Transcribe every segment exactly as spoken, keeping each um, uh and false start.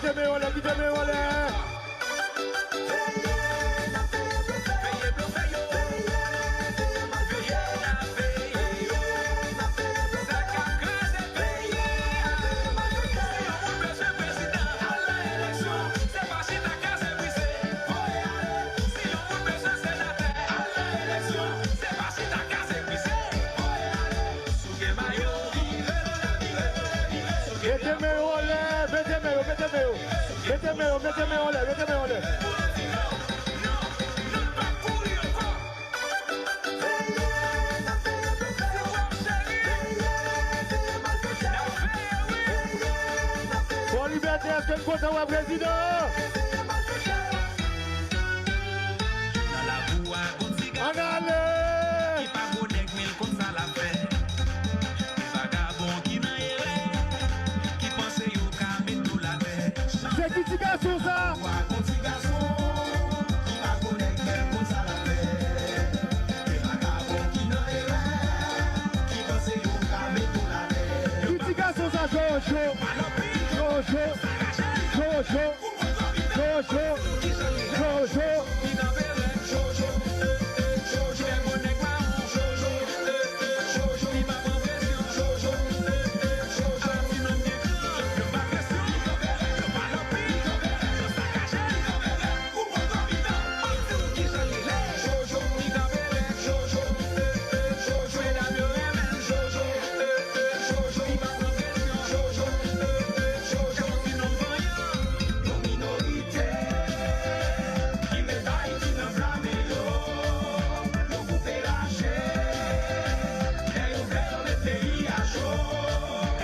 Kite men yo anlè, kite men yo anlè. Mete men yo anlè, mete men yo, mete men yo. Mete men yo, mete men yo anlè, mete men yo anlè. Fò Libète, èske n kontan wè prezidan an? Ann ale! Ki pa gwo nèg, men l konn sa l ap fè. Ki vagabon ki nan erè, ki panse yo ka met nou latè. Se ki ti gason sa? Wa gon ti gason, ki pa gwo nèg, men l konn sa l ap fè. Ki vagabon ki nan erè, ki panse yo ka met nou latè. Ki ti gason sa, Jojo? Jojo, Jojo. Jojo, Jojo. Yon minorite ki met Ayiti nan blame yo. Yo koupe rache, lè yo vle yo met peyi a cho.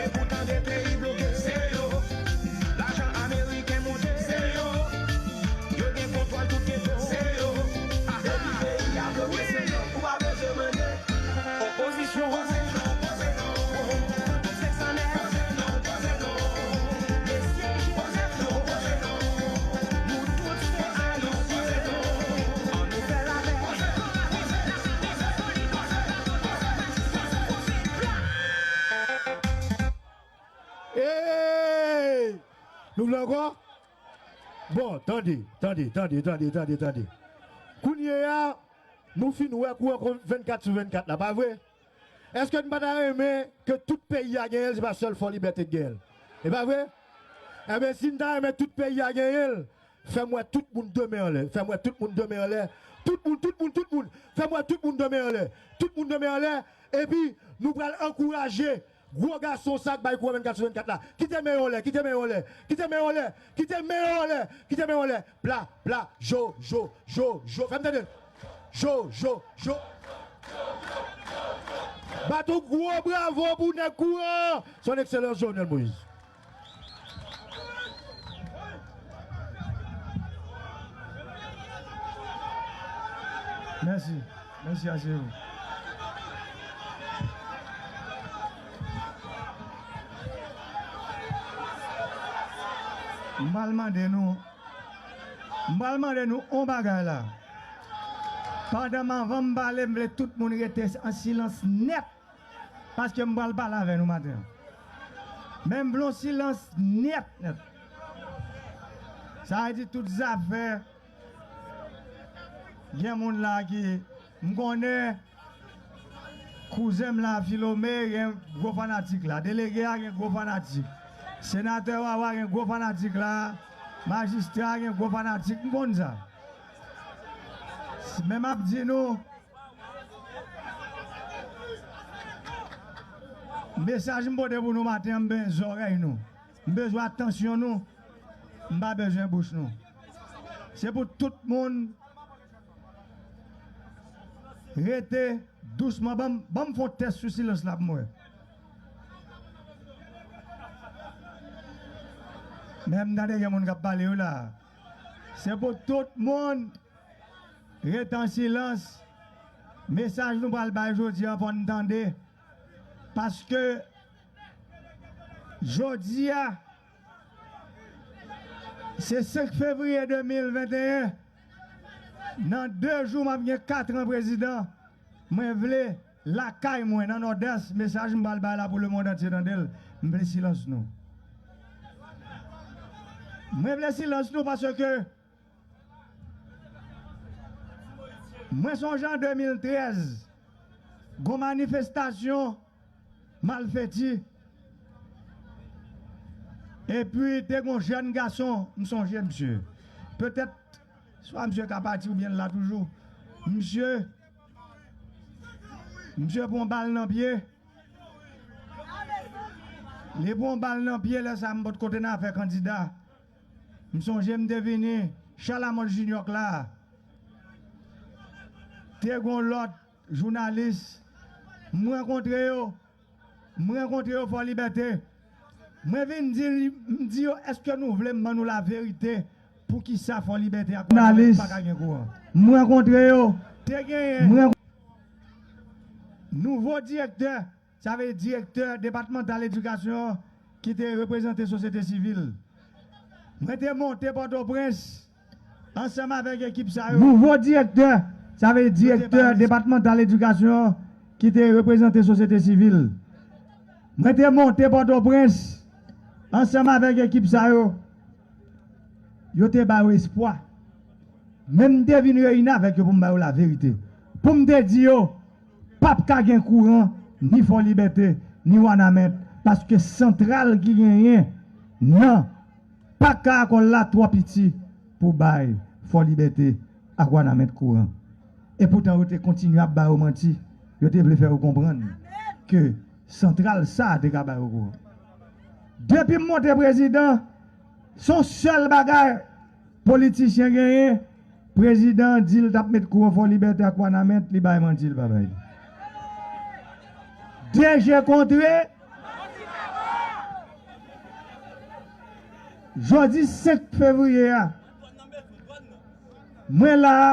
Epoutan de peyi bloke se yo. Lajan ameriken monte se yo. Yo gen kontwòl tout geto se yo. Depi peyi a bloke se yo. Ou pa bezwen mande. Opozisyon. Hey! Nou vle ankò? Bon, tande, tande, tande, tande, tande, tande. Kounye a, nou fin wè kouran kon vennkat sou vennkat la, pa vre? Èske n pa ta renmen ke tout peyi a genyen l, se pa sèl Fò Libète k genyen l? E pa vre? Enben, si n ta renmen tout peyi a genyen l, fè m wè tout moun de men anlè. Fè m wè tout moun de men anlè. Tout moun, tout moun, tout moun. Fè m wè tout moun de men anlè. Tout moun de men anlè. Epi, nou pral ankouraje gwo gason sa k bay kouran vennkat sou vennkat la. Kite men yo anlè, kite men yo anlè, kite men yo anlè, kite men yo anlè, kite men yo anlè. Pla, pla, jo, jo, jo, jo. Fè m tande. Jo, jo, jo. Bat yon gwo bravo pou nèg kouran, Son Ekselans Jovenel Moïse. Mèsi. Mèsi, aseye w. M pral mande nou, m pral mande nou on bagay la. Pandan m, anvan m pale, m vle tout moun rete an silans nèt. Paske m pral pale avè nou maten an. Men m vle yon silans nèt, nèt. Sa vle di tout zafè, gen moun la ki, m konnen kouzen m la, Filome, gen gwo fanatik la. Delege a gen gwo fanatik. Senatè Wawa gen gwo fanatik la. Majistra gen gwo fanatik. M konn sa. Men m ap di nou, mesaj m pote pou nou maten an, m bezwen zòrèy nou. M bezwen atansyon nou. M pa bezwen bouch nou. Se pou tout moun rete dousman. Ban m, ban m fè yon tès sou silans la pou m wè. Men m tande gen moun k ap pale wi la. Se pou tout moun rete an silans. Mesaj nou pral bay jodi a, fò n tande. Paske jodi a, se senk fevriye de mil venteyen. Nan de jou, m ap gen kat an prezidan. Mwen vle lakay mwen nan Nòdès, mesaj m pral bay la pou lemonn antye tande l. M vle silans nou. Mwen vle silans nou paske mwen sonje an de mil trèz, gon manifestasyon malfeti, epi te gon jèn gason, m sonje misye. Petèt, swa misye ka pati oubyen l la toujou. Misye, misye pran bal nan pye. Li pran bal nan pye, lè sa a m potko te nan afè kandida. M sonje m te vini Chalamont Junior la. Te gon lòt jounalis, m rankontre yo, m rankontre yo Fò Libète. Mwen vin di, m di yo, èske nou vle m ban nou laverite poukisa Fò Libète ak Wanament pa ka gen kouran? M rankontre yo. Te genyen nouvo direktè, sa vle di direktè depatmantal edikasyon an ki te reprezante sosyete sivil. Mwen te monte Pòtoprens ansanm avèk ekip sa yo. Nouvo direktè, sa vle di direktè depatmantal edikasyon an ki te reprezante sosyete sivil. Mwen te monte Pòtoprens ansanm avèk ekip sa yo. Yo te ba yo espwa. Men m te vin reyini avèk yo pou m ba yo laverite. Pou m te di yo, p ap ka gen kouran, ni Fò Libète, ni Wanament, paske santral ki genyen nan pak Karakòl la twò piti pou bay Fò Libète ak Wanament kouran. Epoutan, yo te kontinye ap ba yo manti. Yo te vle fè yo konprann ke santral sa a te ka ba yo kouran. Depi m monte prezidan, se yon sèl bagay politisyen genyen, prezidan an di l t ap met kouran Fò Libète ak Wanament, li bay manti, li pa bay li. De je kontre, jodi senk fevriye a, mwen la a,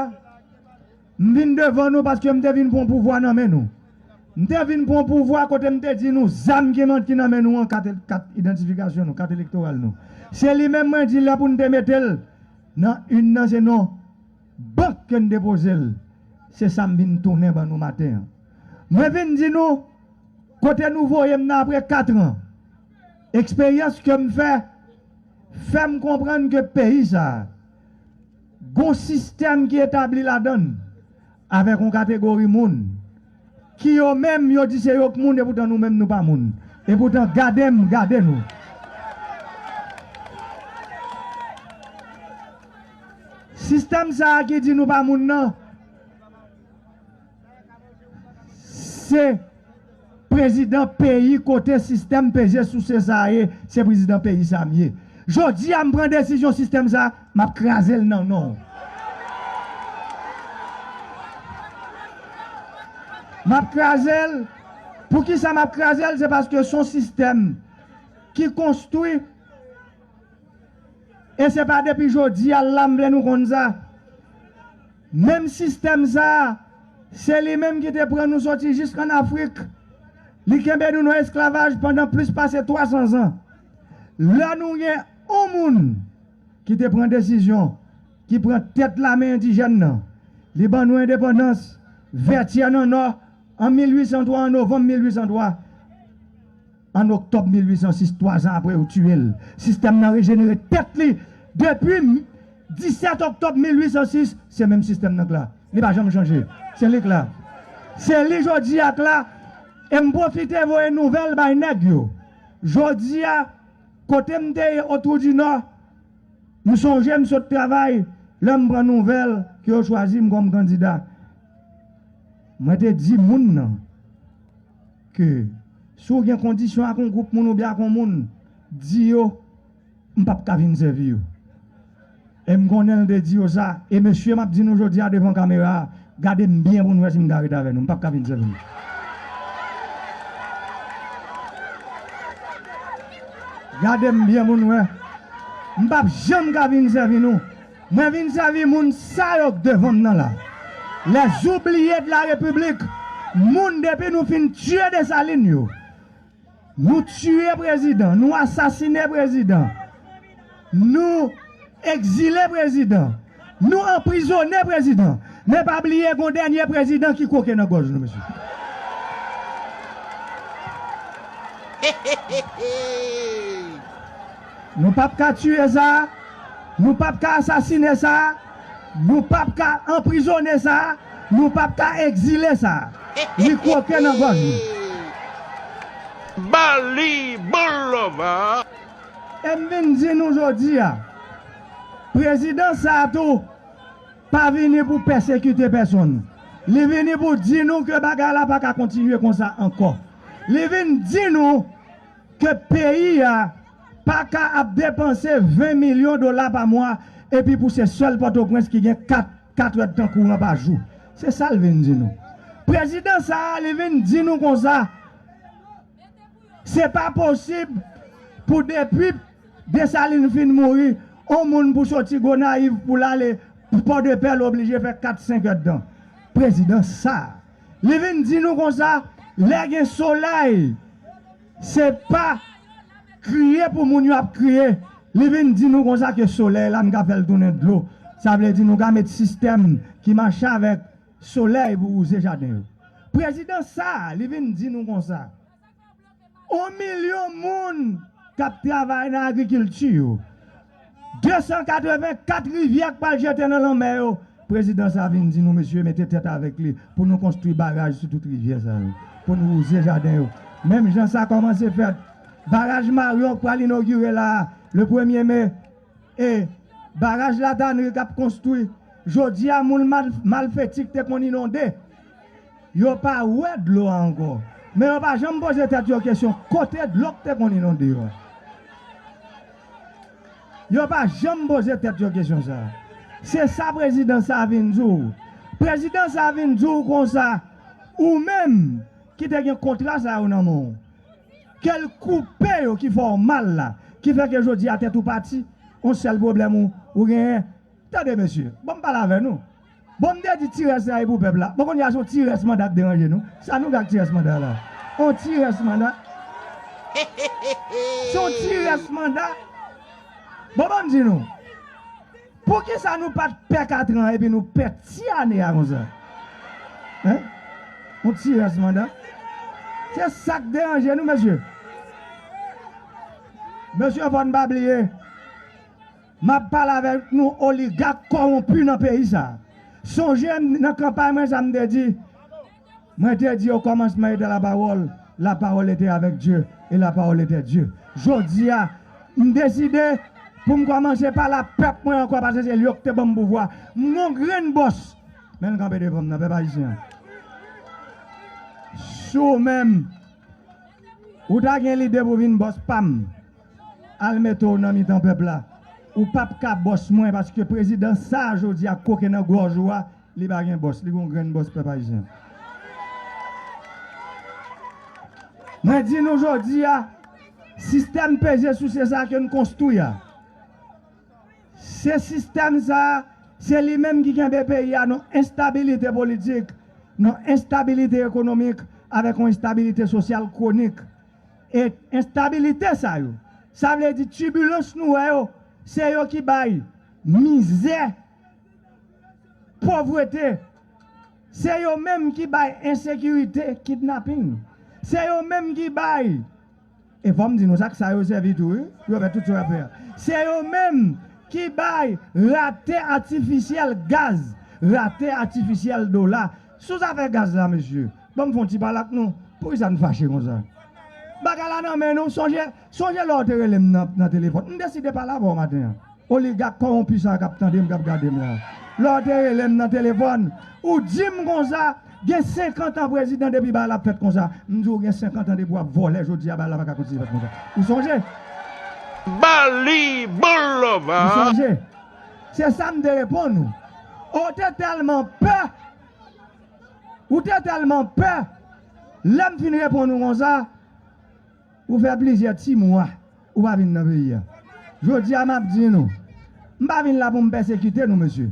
m vin devan nou paske m te vin pran pouvwa nan men nou. M te vin pran pouvwa kote m te di nou zam ki nan, ki nan men nou an, kat, kat idantifikasyon nou, kat elektoral nou. Se li menm mwen di lè pou n te mete l nan inn nan, se non bank ke n depoze l. Se sa m vin tounen ban nou maten an. Mwen vin di nou kote nou voye m nan apre kat an. Eksperyans ke m fè, fè m konprann ke peyi sa a, gon sistèm ki etabli ladan l avèk yon kategori moun ki yo menm yo di se yo k moun, epoutan nou menm nou pa moun. Epoutan, gade m, gade nou. Sistèm sa a ki di nou pa moun nan, se prezidan peyi kote sistèm peze souse sa a ye, se prezidan peyi sa a m ye. Jodi a, m pran desizyon sistèm sa a, m ap kraze l nan non w. M ap kraze l. Poukisa m ap kraze l? Se paske se yon sistèm ki konstwi, e se pa depi jodi a l la m vle nou konn sa. Menm sistèm sa a, se li menm ki te pran nou soti jiskann Afrik. Li kenbe nou nan esklavaj pandan plis pase twa san zan. Lè nou gen yon moun ki te pran desizyon, ki pran tèt lame endijèn nan, li ban nou endepandans, Vètyè nan Nò, an mil uit san twa, an novanm mil uit san twa. An oktòb mil uit san sis, twa zan apre, yo tiye l. Sistèm nan rejenere tèt li. Depi m-, disèt oktòb mil uit san sis, se menm sistèm nan k la. Li pa janm chanje. Se li k la. Se li jodi a k la. E m pwofite voye nouvèl bay nèg yo. Jodi a, kote m te ye, Otwou di Nò, m sonje m sot travay, lè m pran nouvèl ke yo chwazi m kòm kandida. Mwen te di moun nan ke si w gen kondisyon ak yon gwoup moun oubyen ak yon moun, di yo, m p ap ka vin sèvi yo. E m konnen l te di yo sa. E mesye, m ap di nou jodi a devan kamera a, gade m byen pou n wè si m ka ret avè nou. M p ap ka vin sèvi nou. Gade m byen pou n wè. M p ap janm ka vin sèvi nou. Mwen vin sèvi moun sa yo k devan m nan la. Les oubliés de la République. Moun depi nou fin tiye Desalin yo. Nou tiye prezidan, nou asasine prezidan, nou egzile prezidan, nou anprizone prezidan. Men pa bliye gon dènye prezidan ki kwoke nan gòj nou, mesye. Nou p ap ka tiye sa. Nou p ap ka asasine sa a, nou p ap ka anprizone sa a, nou p ap ka egzile sa a. Li kwoke nan gòj nou. Ba li bon love. E m vin di nou jodi a, prezidan sa a tou pa vini pou pèsekite pèsonn. Li vini pou di nou ke bagay la pa ka kontinye konsa ankò. Li vin di nou ke peyi a pa ka ap depanse ven milyon dola pa mwa epi pou se sèl Pòtoprens ki gen kat, kat èdtan kouran pa jou. Se sa l vin di nou. Prezidan sa a, li vin di nou konsa, se pa posib pou depi Desalin fin mouri, on moun pou soti Gonayiv pou l ale Pòdepè, l oblije fè kat, senk èdtan. Prezidan sa a, li vin di nou konsa, lè gen solèy, se pa kriye pou moun yo ap kriye. Li vin di nou konsa ke solèy la, n ka fè l tounen dlo. Sa vle di nou ka met sistèm ki mache avèk solèy pou wouze jaden yo. Prezidan sa a, li vin di nou konsa, on milyon moun k ap travay nan agrikilti yo, de san katreven kat rivyè k pral jete nan lanmè yo. Prezidan sa a vin di nou, mesye, mete tèt avèk li pou nou konstwi baraj sou tout rivyè sa yo, pou nou wouze jaden yo. Menm jan sa kòmanse fèt, baraj Maryon k pral inogire la a, le premye me, e baraj Latanri k ap konstwi. Jodi a, moun mal, malfeti k te konn inonde, yo pa wè dlo a ankò. Men yo pa janm poze tèt yo kesyon kote dlo k te konn inonde yo a. Yo pa janm poze tèt yo kesyon sa a. Se sa prezidan sa a vin di w. Prezidan sa a vin di w konsa, ou menm ki te gen kontra sa yo nan men w, ke l koupe yo ki fè w mal la, ki fè ke jodi a tèt ou pati, yon sèl pwoblèm ou, ou genyen. Tande mesye, bon m pale avè nou. Bon m te di ti rès la e pou pèp la. Bon kounye a se yon ti rès manda k deranje nou. Sa nou gen ak ti rès manda la? Yon ti rès manda? Se yon ti rès manda? Bon, bon m di nou. Poukisa nou pa t pè katran epi nou pè ti ane a konsa? Hein? Yon ti rès manda? Se sa k deranje nou, mesye. Mesye, fò n pa bliye, m ap pale avèk nou oligak kòwonpi nan peyi sa a. Sonje m nan kanpay mwen sa m te di, mwen te di, au commencement était la parole, la parole était avec Dieu, et la parole était Dieu. Jodi a, m deside pou m kòmanse pale ak pèp mwen ankò, paske se li yo ki te ban m pouvwa. M gon grenn bòs, men l kanpe devan m nan, pèp ayisyen an. Si w menm, ou ta gen lide pou vin bòs pa m, al mete w nan mitan pèp la. Ou p ap ka bòs mwen, paske prezidan sa a jodi a koke nan gòj ou a, li pa gen bòs, li gon grenn bòs pèp ayisyen. Mwen di nou jodi a, sistèm peze souse sa a ke n konstwi a, se sistèm sa a, se li menm ki kenbe peyi a nan enstabilite politik, nan enstabilite ekonomik, avèk yon enstabilite sosyal kwonik. E enstabilite sa yo, sa vle di tibilans nou wè yo, se yo ki bay mizè, povrete. Se yo menm ki bay ensekirite, kidnaping. Se yo menm ki bay, e fò m di nou sa, sa yo sèvi tou, wi, pou yo fè tout sa yo ap fè a. Se yo menm ki bay rate atifisyèl gaz, rate atifisyèl dola. Sou zafè gaz la, mesye, ban m fè yon ti pale ak nou. Poukisa n fache konsa? Bagay la nan men nou. Sonje, sonje lè w te rele m nan, nan telefòn. M deside pale avè w maten an. Oligak kòwonpi sa a k ap tande m, k ap gade m la. Lè w te rele m nan telefòn, ou di m konsa, gen senkant an prezidan depi bagay la ap fèt konsa. M di w gen senkant an depi w ap vòlè, jodi a bagay la pa ka kontinye fèt konsa. Ou sonje? Ba li bon love. Ou sonje? Se sa m te reponn ou. Ou te tèlman pè. Ou te tèlman pè. Lè m fin reponn ou konsa, ou fè plizyè ti mwa ou pa vin nan peyi a. Jodi a, m ap di nou, m pa vin la pou m pèsekite nou, mesye.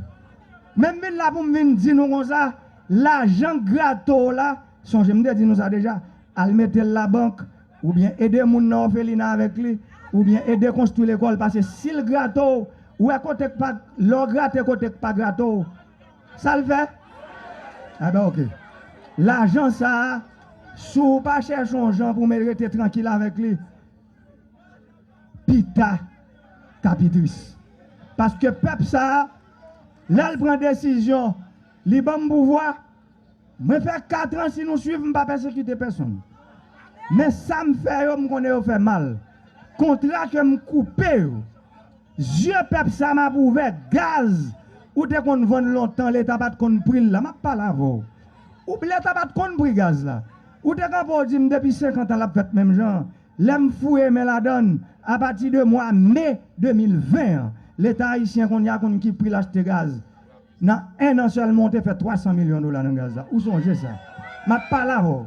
Men m vin la pou m vin di nou konsa, lajan grato w la, sonje m te di nou sa deja, al mete l labank, oubyen ede moun nan òfelina avèk li, oubyen ede konstwi lekòl, paske si l grato w, ou wè kote k pa, lè w grate kote k pa grato w, sa l fè? Enben, oke. Lajan sa a, si w pa chèche yon jan pou w rete trankil avèk li, pita k ap pi tris. Paske pèp sa a, lè l pran desizyon, li ban m pouvwa, mwen fè kat an, si nou swiv, m pa pèsekite pèsonn. Men sa m fè yo, m konnen yo fè mal. Kontra ke m koupe yo, zye pèp sa m ap ouvè, gaz ou te konn vann lontan, Leta pa t konn pri l la, m ap pale avè w. Ou, Leta pa t konn pri gaz la. Ou te kanpe w di m depi senkant an l ap fèt menm jan an. Lè m fouye men ladan l, apati de mwa me de mil ven an, Leta ayisyen kounye a konn ki pri l achte gaz. Nan en an sèlman, w te fè twa san milyon dola nan gaz la. Ou sonje sa? M ap pale avè w.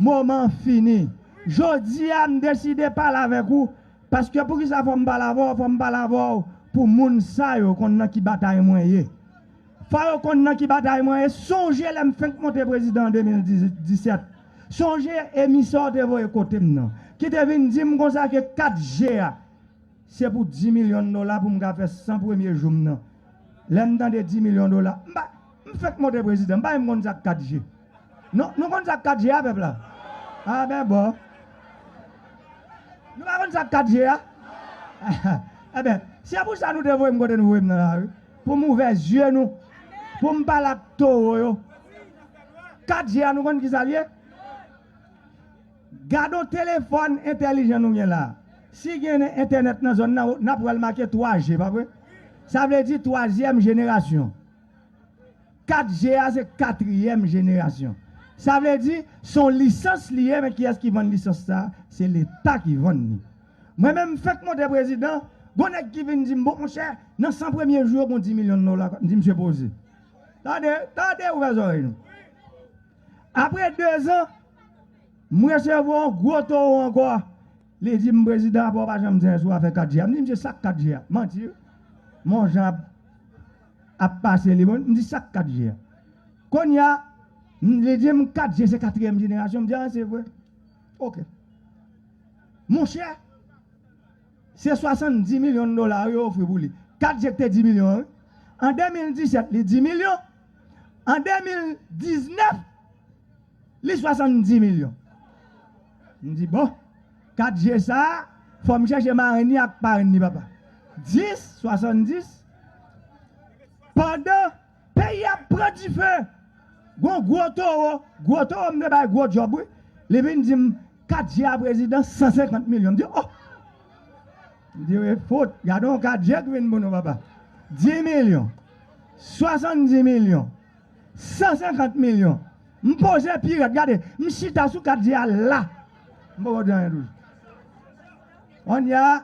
Moman an fini. Jodi a, m deside pale avèk ou, paske poukisa fò m pale avè w? Fò m pale avè w pou moun sa yo konn nan ki batay mwen ye. Fò yo konn nan ki batay mwen ye. Sonje lè m fenk monte prezidan an de mil disèt. Sonje emisè w te voye kote m nan, ki te vin di m konsa ke kat G a, se pou dis milyon dola pou m ka fè san premye jou m nan. Lè m tande dis milyon dola, m pa, m fenk monte prezidan, m pa menm konn sa k kat G. Non, nou konn sa k kat G a, pèp la? A ben bon. Nou pa konn sa k kat G a? Eben, se pou sa nou te voye m kote nou voye m nan la, wi. Pou m ouvè zye nou. Pou m pale ak towo yo. Kat G a, nou konn ki sa l ye? Gade yon telefòn entèlijan nou gen la. Si gen entènèt nan zòn nan, n ap wè l make twa G, pa vre? Sa vle di twazyèm jenerasyon. Kat G a se katriyèm jenerasyon. Sa vle di, se yon lisans li ye, men kiyès ki vann lisans sa a? Se Leta ki vann li. Mwen menm, m fenk monte prezidan, gon nèg ki vin di m, bon, monchè, nan san premye jou yo, gon dis milyon dola, m di, misye poze. Tande, tande, ouvè zòrèy nou. Apre dezan, m resevwa yon gwo towo ankò. Li di m, prezidan, apa w pa janm di anyen sou afè kat G a? M di, misye, sa k kat G a? Manti, wi. Men yon jan ap, ap pase li, bon, m di, sa k kat G a? Kounye a, m, li di m, kat G se katriyèm jenerasyon. M di, a, se vre. Oke. Monchè, se swasanndis milyon dola yo ofri pou li. Kat G te dis milyon an, wi. An de mil disèt, li dis milyon. An de mil diznèf, li swasanndis milyon. M di, bon, kat G sa a, fò m chèche marenn li ak parenn li, papa. Dis, swasanndis. Pandan peyi a ap pran dife, gon gwo towo, gwo towo m te bay gwo djòb, wi. Li vin di m, kat G a prezidan, san senkant milyon. M di, oh! M di, wi, fout, gade yon kat G ki vin pou nou, papa. Dis milyon, swasanndis milyon, san senkant milyon. M poze pi rèd, gade, m chita sou kat G a la. M poko di anyen toujou. Kounye a,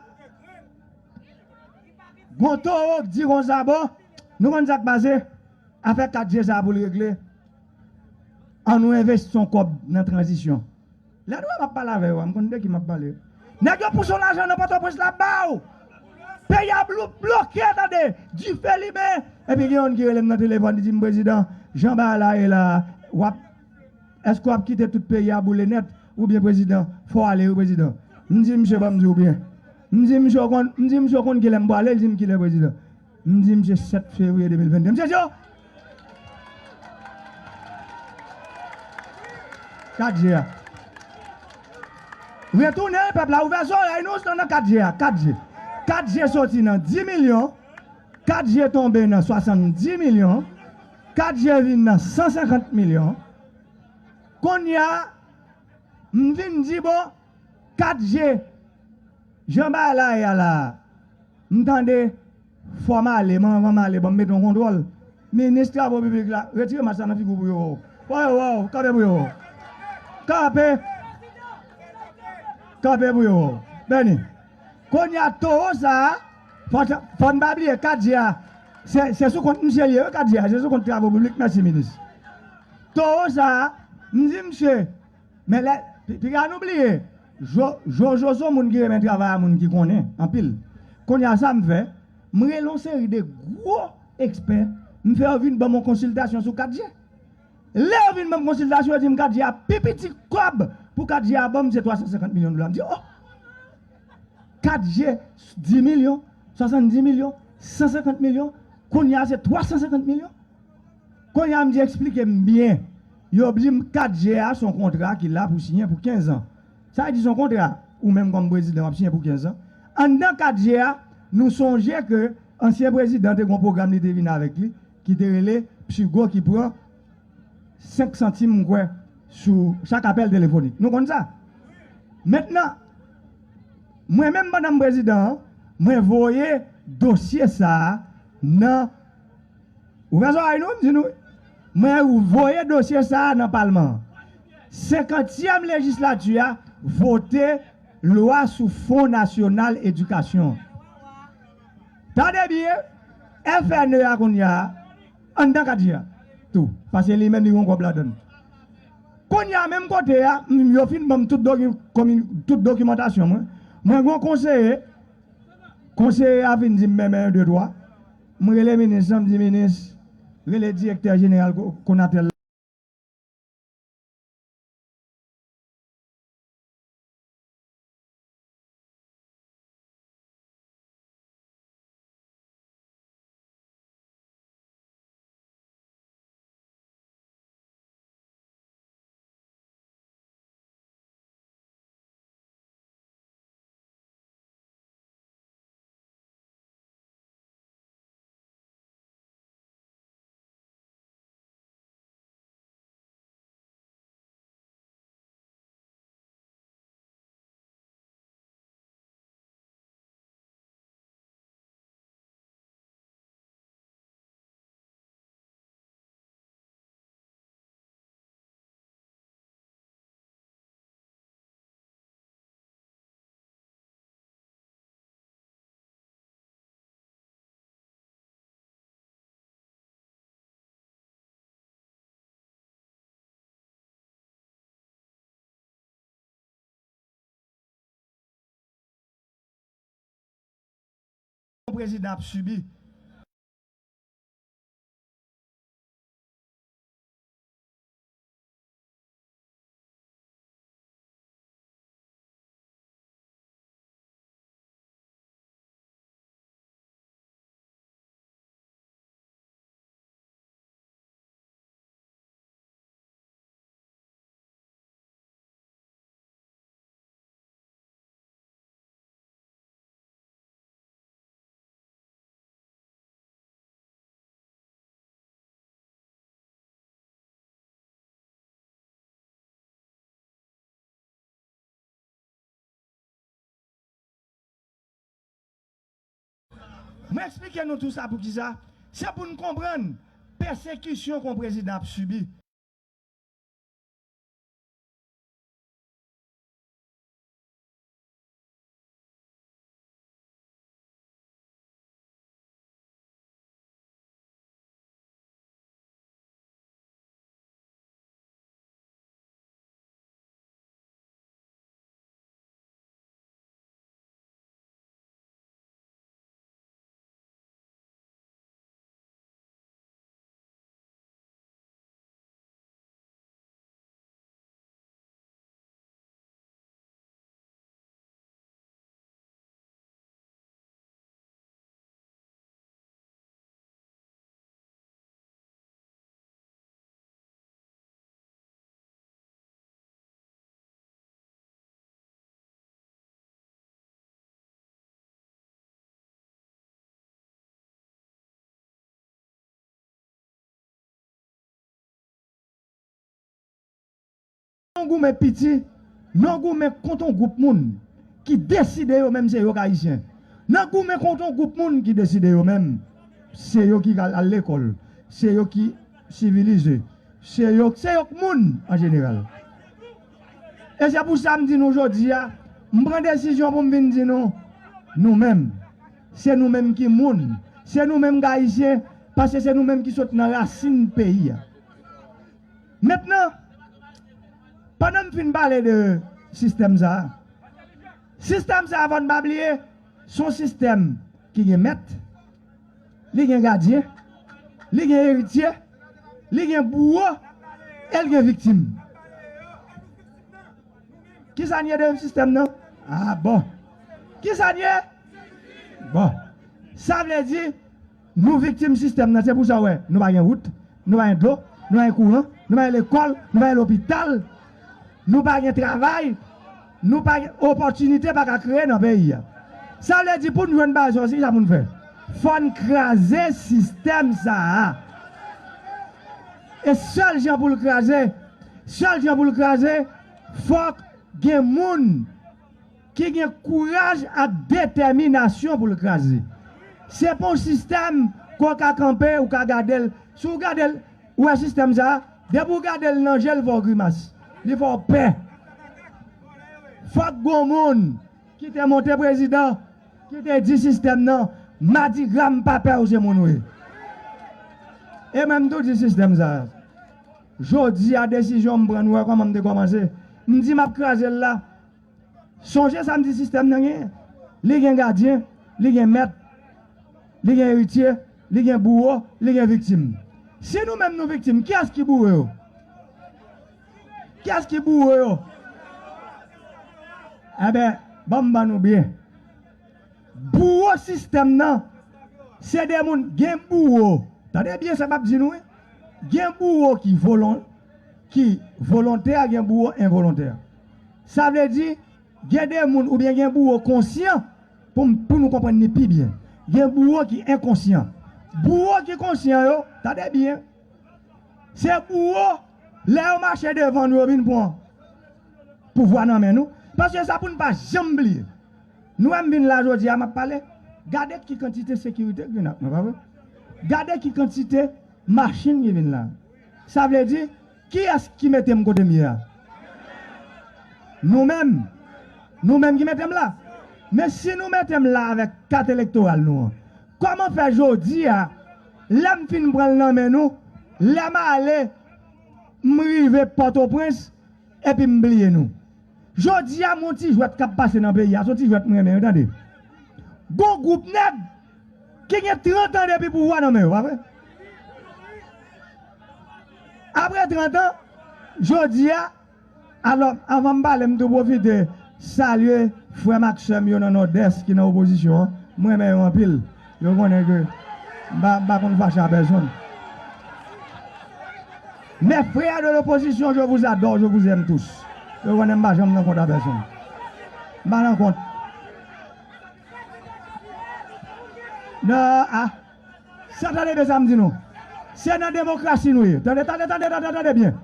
gon towo k di konsa, bon, nou konn sa k pase? Afè kat G sa a pou l regle, ann nou envesti yon kòb nan tranzisyon. Lè nou wè m ap pale avè yo a, m konn de ki m ap pale. Nèg yo pouse yon lajan nan Pòtoprens la ba w. Peyi a blou-, bloke, tande. Dife limen. Epi gen youn ki rele m nan telefòn, li di m, prezidan, jan bagay la ye la, w ap, èske w ap kite tout peyi a boule nèt? Oubyen, prezidan, fò w ale, wi, prezidan. M di, misye, ban m di w byen. M di, misye, w konn, m di, misye, w konn kilè m pwale? Li di m, kilè, prezidan? M di misye, sèt fevriye de mil venn de. Misye di, oh! Kat G a. Retounen, pèp la, ouvè zòrèy nou, se nan kat G a, kat G. Kat G soti nan dis milyon, kat G tonbe nan swasanndis milyon, kat G vin nan san senkant milyon. Kounye a, m vin di, bon, kat G, jan bagay la ye a la a, m tande, fò m ale, men anvan m ale, ban m mete yon kontwòl. Minis Travo Piblik la, retire mas la nan figi w pou yo wè w. Fò yo wè w, kanpe pou yo wè w. Kanpe. Kanpe pou yo wè w. Beni. Kounye a, towo sa a, fò, fò n pa bliye kat G a, se, se sou kont misye l ye, wi, kat G a, se sou kont Travo Piblik, mèsi, minis. Towo sa a, m di misye, men lè, pi-, piga nou bliye, Jo-, Jojo se yon moun ki renmen travay a moun ki konnen anpil. Kounye a, sa m fè, m rele yon seri de gwo ekspè, m fè yo vin ban m yon konsiltasyon sou kat G. Lè yo vin ban m konsiltasyon, yo di m kat G a pi piti kòb pou kat G a ban m, se twa san senkant milyon dola. M di, oh! Kat G, dis milyon, swasanndis milyon, san senkant milyon, kounye a se twa san senkant milyon. Kounye a m di, eksplike m byen. Yo di m kat G a se yon kontra ki la pou siyen pou kenz an. Sa vle di se yon kontra, ou menm kòm prezidan w ap siyen pou kenz an. Anndan kat G a, Nou sonje ke ansyen prezidan te gen yon pwogram li te vin avèk li, ki te rele Psigo, ki pran senk santim, m kwè, sou chak apèl telefonik. Nou konn sa? Mentnan, mwen menm, pandan m prezidan an, mwen voye dosye sa a nan, ouvè zòrèy nou, m di nou, mwen voye dosye sa a nan palman an. Senkantyèm lejislati a vote lwa sou Fon Nasyonal Edikasyon. Tande byen, F N E a kounye a, anndan Kadji a tou, paske li menm li gen yon kòb ladan l. Kounye a, menm kote a, m, yo fin ban m tout doki-, komi-, tout dokimantasyon mwen. Mwen gen yon konseye, konseye a vin di m, men, men, yon, de, twa. M rele minis lan, m di, minis, rele direktè jeneral Ko-, Konatel la. Prezidan ap sibi. Mwen eksplike nou tou sa poukisa. Se pou n konprann pèsekisyon ke yon prezidan ap sibi. Nan goumen piti, nan goumen kont yon gwoup moun ki deside yo menm se yo k Ayisyen. Nan goumen kont yon gwoup moun ki deside yo menm se yo ki al, al lekòl, se yo ki sivilize, se yo, se yo k moun an jeneral. E se pou sa m di nou jodi a, m pran desizyon pou m vin di nou, nou menm, se nou menm ki moun, se nou menm k Ayisyen, paske se nou menm ki sot nan rasin peyi a. Mentnan, pandan m fin pale de sistèm sa a, sistèm sa a, fò n pa bliye, se yon sistèm ki gen mèt, li gen gadyen, li gen eritye, li gen bouwo, e l gen viktim. Kisa n ye de sistèm nan? A bon. Kisa n ye? Bon. Sa vle di, nou viktim sistèm nan. Se pou sa w wè, nou pa gen wout, nou pa gen dlo, nou pa gen kouran, nou pa gen lekòl, nou pa gen lopital, nou pa gen travay, nou pa gen opòtinite pa ka kreye nan peyi a. Sa vle di pou n jwenn bagay sa, se ki sa pou n fè? Fò n kraze sistèm sa a. E sèl jan pou l kraze, sèl jan pou l kraze, fòk gen moun ki gen kouraj ak detèminasyon pou l kraze. Se pa yon sistèm ke w ka kanpe, ou ka gade l. Si w gade l, ou wè sistèm sa a, depi w gade l nan je l, fè w grimas. Li fè w pè. Fòk gon moun ki te monte prezidan, ki te di sistèm nan, Madigra, m pa pè w, se moun ou ye. E mwen, m tou di sistèm sa a. Jodi a, desizyon m pran, nou wè kòman m te kòmanse. M di m ap kraze l la. Sonje sa m di sistèm nan genyen. Li gen gadyen, li gen mèt, li gen eritye, li gen bouwo, li gen viktim. Si nou menm nou viktim, kiyès ki bouwo yo? Kiyès ki bouwo yo? Enben, ban m ban nou byen. Bouwo sistèm nan, se de moun, gen bouwo. Tande byen sa m ap di nou, wi. Gen bouwo ki volon, ki volontè, gen bouwo envolontè. Sa vle di, gen de moun oubyen gen bouwo konsyan, pou m, pou nou konprann li pi byen. Gen bouwo ki enkonsyan. Bouwo ki konsyan yo, tande byen, se bouwo, lè yo mache devan nou, yo vin pran pouvwa nan men nou. Paske sa pou n pa janm bliye. Nou wè m vin la jodi a, m ap pale. Gade ki kantite sekirite ki vin ak mwen, pa vre? Gade ki kantite machin ki vin la. Sa vle di, kiyès ki mete m kote m ye a? Nou menm. Nou menm ki mete m la. Men si nou mete m la avèk kat elektoral nou an, kòman fè jodi a, lè m fin pran l nan men nou, lè m ale, m rive Pòtoprens, epi m bliye nou? Jodi a, m yon ti jwèt k ap pase nan peyi a, se yon ti jwèt m renmen, wi, tande. Gon gwoup nèg ki gen trant an depi pouvwa nan men yo, pa vre? Apre trant an, jodi a, alò, anvan m pale, m tou pwofite salye frè m ak sè m yo nan Nòdès ki nan opozisyon an. M renmen yo anpil. Yo konnen ke m pa, m pa konn fache a pèsonn. Mes frères de l'opposition, je vous adore, je vous aime tous. Yo konnen m pa janm nan kont a pèsonn. M pa nan kont. Non, ah. Sa tande byen sa m di nou. Se nan demokrasi nou ye. Tande, tande, tande, tande, tande byen.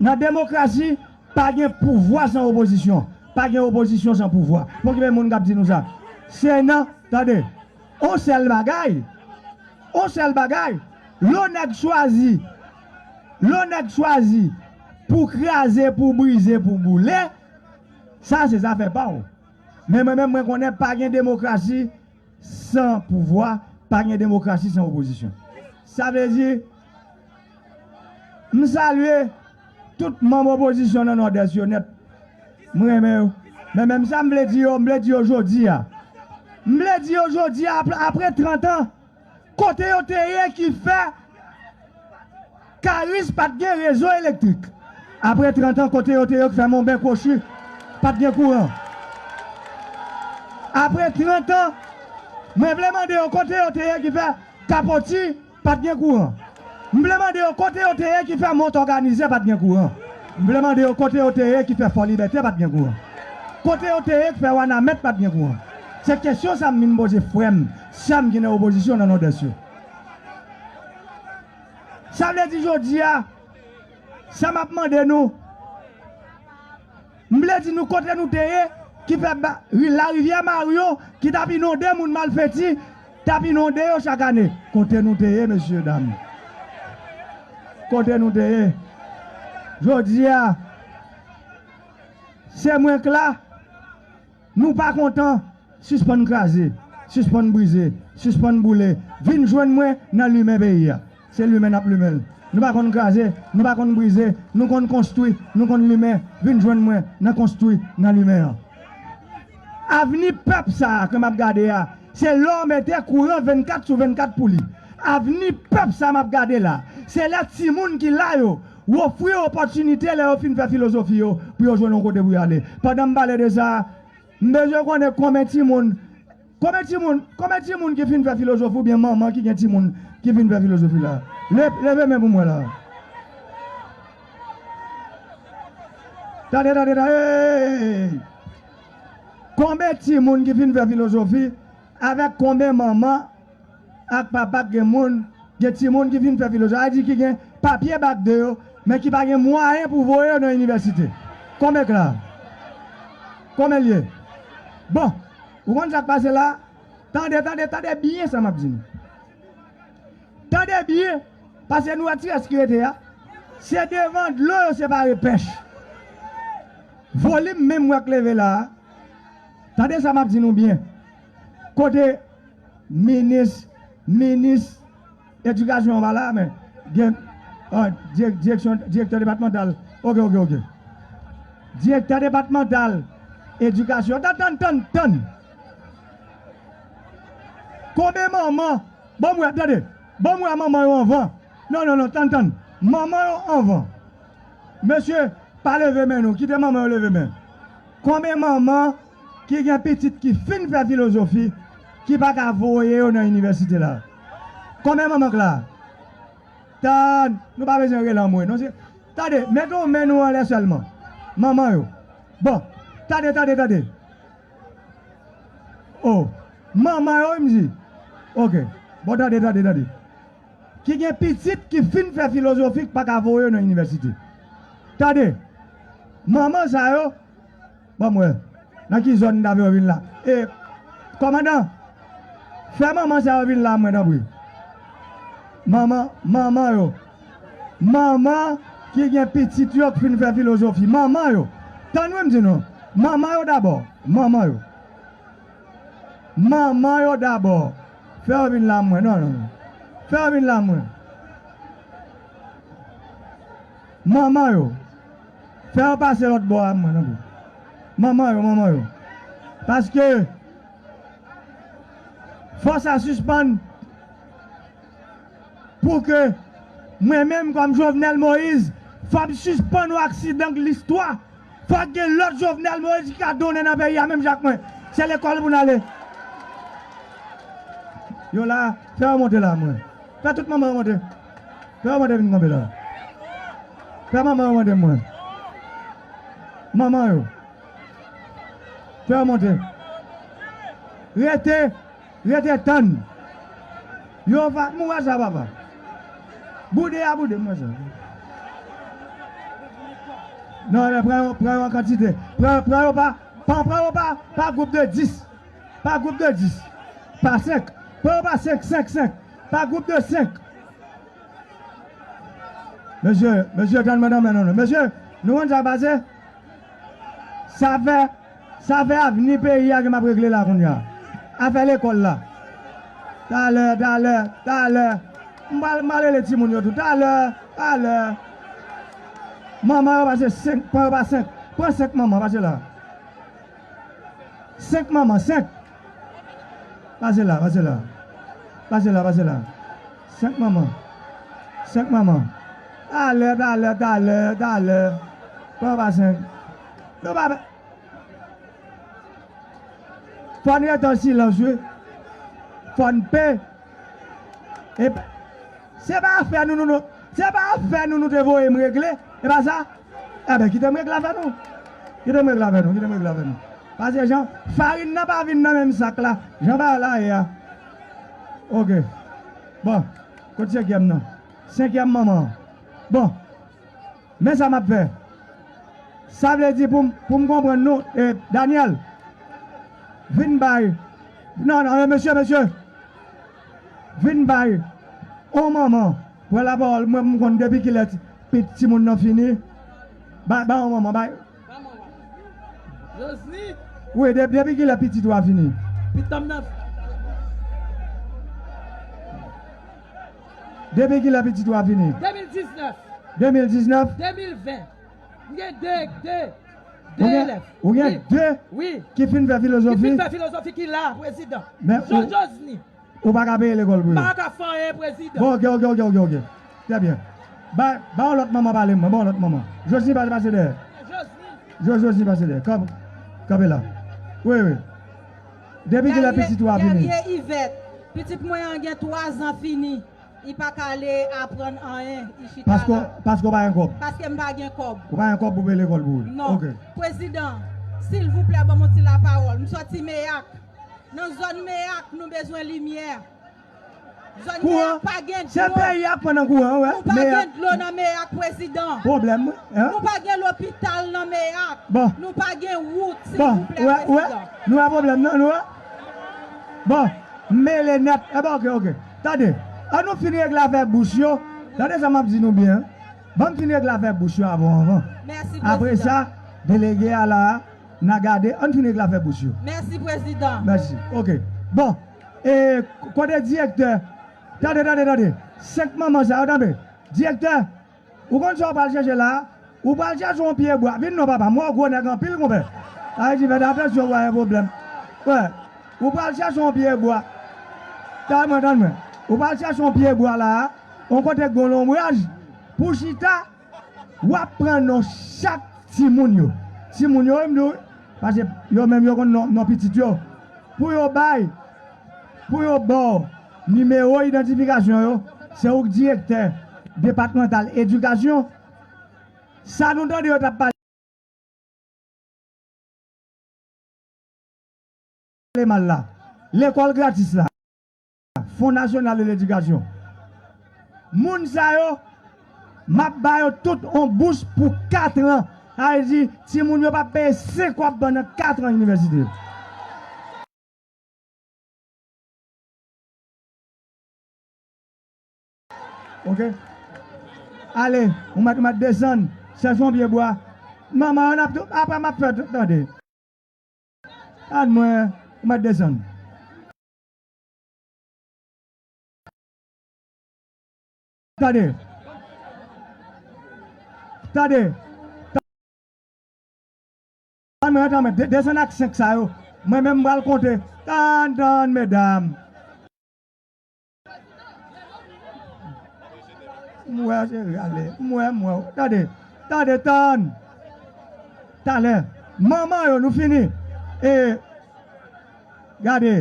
Nan demokrasi, pa gen pouvwa san opozisyon. Pa gen opozisyon san pouvwa. Pokipe moun k ap di nou sa. Se nan, tande, on sèl bagay. On sèl bagay. Lè w nèg chwazi. Lè w nèg chwazi pou kraze, pou brize, pou boule. Sa se zafè pa w. Men mwen menm, mwen konnen pa gen demokrasi san pouvwa, pa gen demokrasi san opozisyon. Sa vle di, m salye tout manm opozisyon nan Nòdès yo nèt. M renmen yo. Men menm sa m vle di yo, m vle di yo jodi a. M vle di yo jodi a, apre, apre trant an, kote yo te ye ki fè Karis pa t gen rezo elektrik. Apre trant an, kote yo te ye ki fè Monben Kwochi pa t gen kouran. Apre trant an, mwen vle mande yo kote yo te ye ki fè Kapoti pa t gen kouran. M vle mande yo kote yo te ye ki fè Mont Òganize pa t gen kouran. M vle mande yo kote yo te ye ki fè Fò Libète pa t gen kouran. Kote yo te ye ki fè Wanament pa t gen kouran. Se kesyon sa m vin poze frè m, sè m ki nan opozisyon nan Nòdès yo. Sa vle di jodi a, sa m ap mande nou, m vle di nou kote nou te ye, ki fè ba, ri, larivyè Maryo, ki t ap inonde moun Malfeti, t ap inonde yo chak ane. Kote nou te ye, mesye dam? Kote nou te ye? Jodi a, se mwen k la. Nou pa kontan, sispann kraze, sispann brize, sispann boule. Vin jwenn mwen nan limen peyi a. Se limen n ap limen l. Nou pa konn kraze, nou pa konn brize, nou konn konstwi, nou konn limen. Vin jwenn mwen nan konstwi, nan limen an. Avni pèp sa a ke m ap gade a, se lè w mete kouran vennkat sou vennkat pou li. Avni pèp sa m ap gade la, se lè timoun ki la yo, w ofri yo opòtinite lè yo fin fè filozofi yo, pou yo jwenn yon kote pou y ale. Pandan m pale de sa, m bezwen konnen konbyen timoun, konbyen timoun, konbyen timoun ki fin fè filozofi oubyen manman ki gen timoun ki fin fè filozofi la. Le, leve men pou m wè la. Tande, tande, tande. Konbyen timoun ki fin fè filozofi avèk konbyen manman ak papa k gen moun, gen timoun ki fin fè filozofi, sa vle di ki gen papye bak de yo, men ki pa gen mwayen pou voye yo nan inivèsite? Konbyen k la? Konbyen l ye? Bon, ou konn sa k pase la? Tande, tande, tande byen sa m ap di nou. Tande byen, paske nou wè ti rès ki rete a, se devan dlo yo separe pèch. Volim menm w wè k leve la a, tande sa m ap di nou byen. Kote minis, minis edikasyon an pa la, men gen, ah, dirèk-, direksyon, direktè depatmantal. Oke, oke, oke. Direktè depatmantal edikasyon. Tann, tann, tann, tann. Konbyen manman? Ban m wè, tande. Ban m wè manman yo anvan. Non, non, non, tann, tann. Manman yo anvan. Mesye, pa leve men nou. Kite manman yo leve men. Konbyen manman ki gen pitit ki fin fè filozofi, ki pa ka voye yo nan inivèsite la? Konbyen manman k la? Tann, nou pa bezwen rele anmwe. Non, se, tande, mete yon men nou anlè sèlman. Manman yo. Bon, tande, tande, tande. Oh, manman yo, wi, m di. Oke. Bon, tande, tande, tande. Ki gen pitit ki fin fè filozofi k pa ka voye yo nan inivèsite. Tande. Manman sa yo, ban m wè. Nan ki zòn n ta fè yo vin la? E, kòmandan, fè manman sa yo vin la, mwen, tanpri. Manman, manman yo. Manman ki gen pitit yo k fin fè filozofi. Manman yo. Tann wi m di nou. Manman yo dabò. Manman yo. Manman yo dabò. Fè yo vin la mwen. Non, non, non. Fè yo vin la mwen. Manman yo. Fè yo pase lòt bò a mwen, non. Manman yo, manman yo. Paske fò sa sispann. Pou ke mwen menm kòm Jovenel Moïse, fò m sispann yon aksidan k listwa. Fòk gen lòt Jovenel Moïse ki ka donnen nan peyi a menm jan ak mwen. Se lekòl pou n ale. Yo la, fè yo monte la mwen. Fè tout manman yo monte. Fè yo monte vin kanpe la. Fè manman yo monte mwen. Manman yo. Fè yo monte. Rete. Rete tann. Yo va, m wè sa, papa. Boude a boude, m wè sa. Non, men pran yo, pran yo an kantite. Pran, pran yo pa, pa, pran yo pa, pa gwoup de dis. Pa gwoup de dis. Pa senk. Pran yo pa senk, senk, senk. Pa gwoup de senk. Mesye, mesye, tann mwen, tann mwen, non, non. Mesye, nou konn sa k pase? Sa fè, sa fè avni peyi a ke m ap regle la kounye a. Afè lekòl la. Talè, talè, talè. M pral, m pral rele timoun yo tou. Talè, talè. Manman yo pase senk, pran yo pa senk. Pran senk manman, pase la. Senk manman, senk. Pase la, pase la. Pase la, pase la. Senk manman. Senk manman. Talè, talè, talè, talè. Pran pa senk. Nou pa, fò n rete an silans, wi. Fò n pe. E pa, se pa afè nou, nou, nou, se pa afè nou, nou te voye m regle. E pa sa? Enben, kite m regle afè nou. Kite m regle afè nou, kite m regle afè nou. Paske jan farin nan pa vin nan menm sak la, jan bagay la ye a. Oke. Bon, kot senkyèm nan? Senkyèm manman an. Bon, men sa m ap fè. Sa vle di pou m, pou m konprann nou, e, Daniel, vin bay. Non, non, e, mesye, mesye. Vin bay on manman pran lapawòl, mwen m konn depi kilè ti, pi, timoun nan fini. Bay, bay on manman, bay. Josny. Wi, de, depi kilè pitit ou a fini? Pitit m nan. Depi kilè pitit ou a fini? De mil diznèf. De mil diznèf? De mil ven. M gen de, de, de elèv. Ou gen, ou gen de ki fin fè filozofi? Ki fin fè filozofi ki la, prezidan. Men Jean Josny. Ou pa ka peye lekòl pou yo? M pa ka fè anyen, prezidan. Bon, oke, oke, oke, oke, oke. Trè byen. Ba, ba yon lòt manman pale mwen, ba yon lòt manman. Josny pa pase dèyè. Josny. Jo, Josny pase dèyè. Kanpe, kanpe la. Wi, wi. Depi kilè pitit ou a fini? Guerrier Yvette. Pitit mwen an gen twa zan fini. Li pa ka ale aprann anyen, li chita la. Paske, paske w pa gen kòb? Paske m pa gen kòb. Ou pa gen kòb pou peye lekòl pou li? Non. Oke. Prezidan, Silvouplè, ban m yon ti lapawòl. M sòti Meyak. Nan zòn Meyak, nou bezwen limyè. Zòn Meyak pa gen dlo. Kouran. Se peyi a k pran nan kouran, wi. Nou pa gen dlo nan Meyak, prezidan. Pwoblèm, wi. Nou pa gen lopital nan Meyak. Bon. Nou pa gen wout, silvouplè, prezidan. Bon, nou wè pwoblèm nan, nou wè. Bon, m mele nèt. Enben, oke, oke. Tande, ann nou fin regle afè bouch yo. Tande sa m ap di nou byen. Ban m fin regle afè bouch yo avan, avan. Mèsi, prezidan. Apre sa, delege a la, n a gade, ann fin regle afè bouch yo. Mèsi, prezidan. Mèsi. Oke. Bon, e, kote direktè? Tande, tande, tande. Senk manman sa yo, tande. Direktè, ou konn sa w pral chèche la a? Ou pral chèche yon pye bwa. Vin non, papa. M wè w gwo nèg anpil, konpè. Sa vle di, fè atansyon, w gen pwoblèm. Wè. Ou pral chèche yon pye bwa. Tann mwen, tann mwen. Ou pral chèche yon pye bwa la a, yon kote k gen yon lonbraj, pou chita, w ap pran non chak timoun yo. Timoun yo, wi, m di w, paske yo menm yo konn non, non pitit yo. Pou yo bay, pou yo ba w nimewo idantifikasyon yo, se ou k direktè depatmantal edikasyon. Sa nou tande yo t ap pale mal la, lekòl gratis la, Fon Nasyonal de Ledikasyon. Moun sa yo, m ap ba yo tout on bous pou kat an. Sa vle di, timoun yo p ap peye senk kòb pandan kat an inivèsite. Oke? Ale, ou mèt, ou mèt desann, chèche yon pye bwa. Manman an ap tou, apre m ap fè tande. Tann mwen, ou mèt desann. Tande. Tande. Tann mwen, tann mwen, de-, desann ak senk sa yo. Mwen menm m pral konte. Tann, tann, medam. M wè cheri, ale. M wè, m wè w. Tande, tande, tann. Talè. Manman yo, nou fini. E, gade.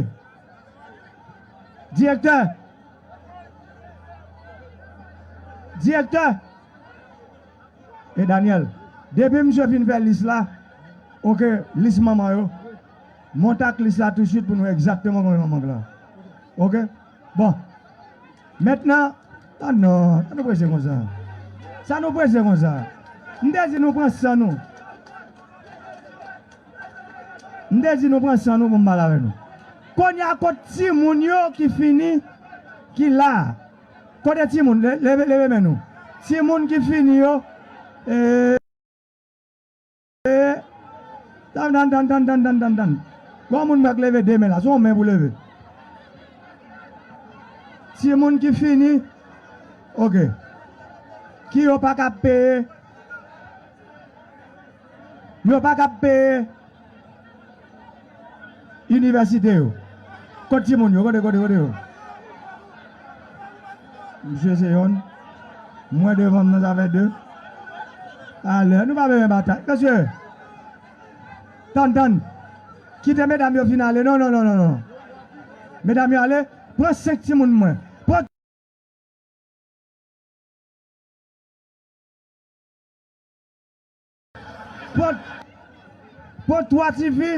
Direktè. Direktè. E Daniel, depi misye fin fè lis la, oke, lis manman yo, monte ak lis la tousuit pou nou wè egzakteman konbyen manman k la. Oke? Bon. Mentnan, ah non, sa nou prese konsa? Sa nou prese konsa? M te di nou pran san nou. M te di nou pran san nou pou m pale avè nou. Kounye a, kot timoun yo ki fini, ki la? Kote timoun? Le-, leve, leve men nou. Timoun ki fini yo, e, e, tann, tann, tann. Gon moun mwen k leve de men la, se yon men pou leve. Timoun ki fini, oke. Ki yo pa ka peye, yo pa ka peye inivèsite yo. Kot timoun yo? Kote, kote, kote yo? Misye se yonn. Mwen devan m nan, sa fè de. Alè, nou pa bezwen batay. Mesye, tann, tann. Kite medam yo fin ale. Non, non, non, non, non. Medam yo ale. Pran senk timoun mwen. Pran Pran, pran twa tifi,